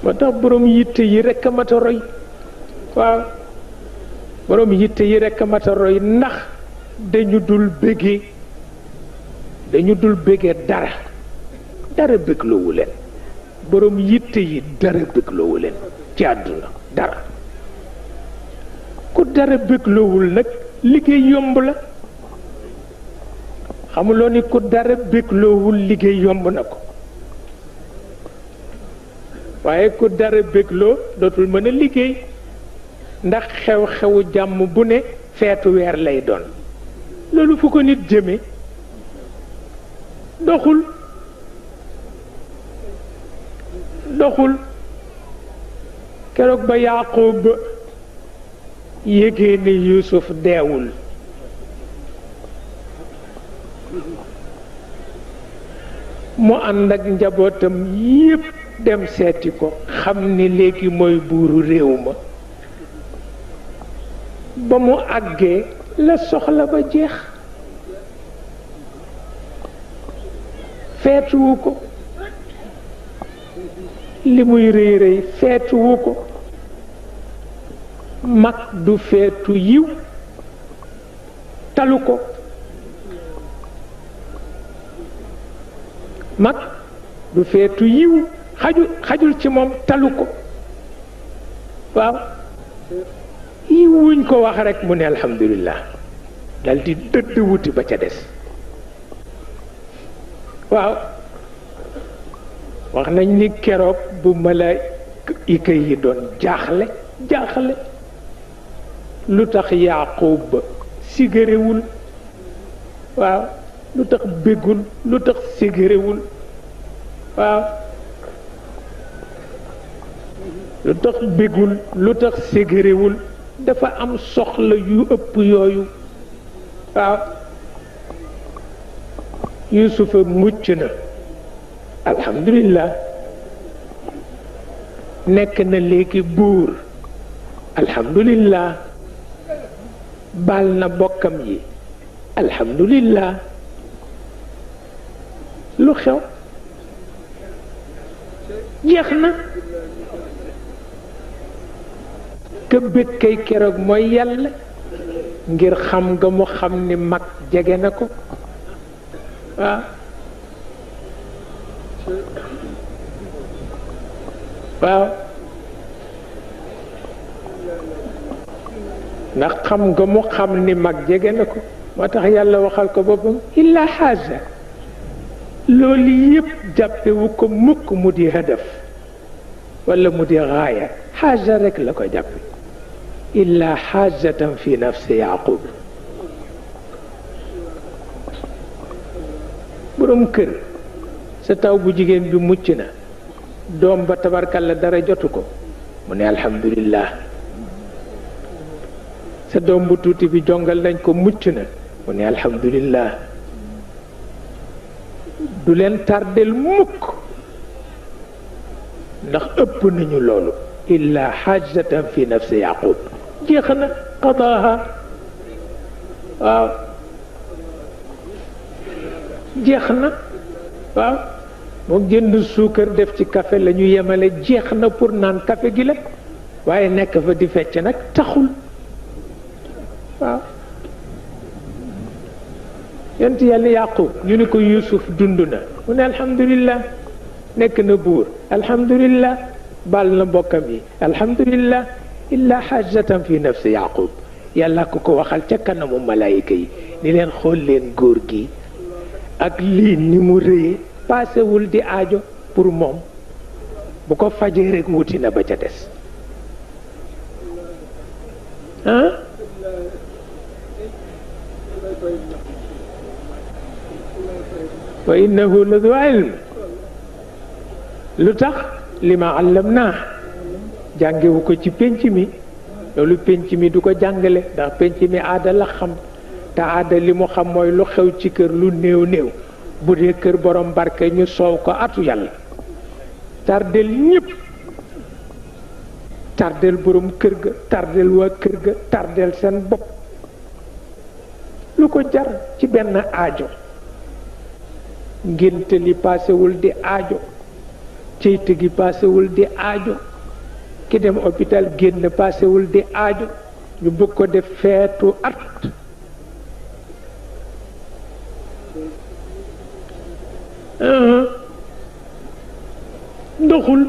moo tax borom yitte yi rekk a mat a roy waaw borom yitte yi rekk a mat a roy ndax dañu dul bëggee dara bëggloowu leen borom yitte yi dara bëggloowu leen ci àdduna dara ku dara bëggloowul nag liggéey yomb la xamuloo ni ku dara bëggloowul liggéey yomb na ko waaye ku dara bëggloo dootul mën a liggéey ndax xew-xewu jàmm bu ne feetu weer lay doon loolu fu ko nit jëme doxul keroog ba Yaaqub yégée ni Yuusuf deewul mu ànd ak njabootam yépp dem seeti ko xam ni léegi mooy buuru réew ma ba mu àggee la soxla ba jeex feetuwu ko li muy rëy rëy feetuwu ko mag du feetu yiw talu ko mag du feetu yiw xajul ci moom talu ko waaw yiw wuñ ko wax rekk mu ne alhamdulillah dal di dëdd wuti ba ca des waaw wax nañ ni keroog bu malaayika yi doon jaaxle lu tax Yaaqub sigarewul waaw lu tax béggul lu tax sigarewul waaw lu tax béggul lu tax sigarewul dafa am soxla yu ëpp yooyu waaw Yuusufa mucc na alhamdulillah nekk na léegi buur alhamdulillah baal na bokkam yi alhamdulillah lu xew jeex na ka bég kay keroog mooy yàlla ngir xam nga mu xam ni mag jege na ko waaw waaw ndax xam nga mu xam ni mag jege na ko moo tax yàlla waxal ko boppam illa xaaja loolu yépp jàppewu ko mukk mu di hadaf wala mu di gaaya xaaja rek la ko jàppe illa xaajatan fi nafsi Yaaqub borom kër sa taw bu jigéen bi mucc na doom ba tabarkalla dara jotu ko mu ne alhamdulillah sa doom bu tuuti bi jongal nañ ko mucc na mu ne alhamdulillah du leen tardel mukk ndax ëpp nañu loolu illa xaajatan fi nafsi Yaaqub jeex na qadaaha waaw jeex na waaw moo jënd suukar def ci café la ñu yemale jeex na pour naan café gi la waaye nekk fa di fecc nag taxul waaw yonent yàlla Yaaqub ñu ne ko Yuusuf dund na mu ne alhamdulillah nekk na buur alhamdulillah baal na mbokkam yi alhamdulillah illa xaajatan fi nafsi Yaaqub yàlla ko waxal ca kanamu malaayika yi ni leen xool leen góor gi ak lii ni mu rëyee paasewul di aajo pour moom bu ko fajee rek wuti na ba ca des ah wa innahu la du ilm lu tax li ma allamnaa jàngewu ko ci pénc mi loolu pénc mi du ko jàngale ndax pénc mi aada la xam te aada li mu xam mooy lu xew ci kër lu néew néew bu dee kër borom barke ñu soow ko atu yàlla tardel ñépp tardel borom kër ga tardel waa kër ga tardel seen bopp lu ko jar ci benn aajo ngénte li paasewul di aajo ceyt gi paasewul di aajo ki dem hôpital génn paasewul di aajo ñu bëgg ko def feetu at doxul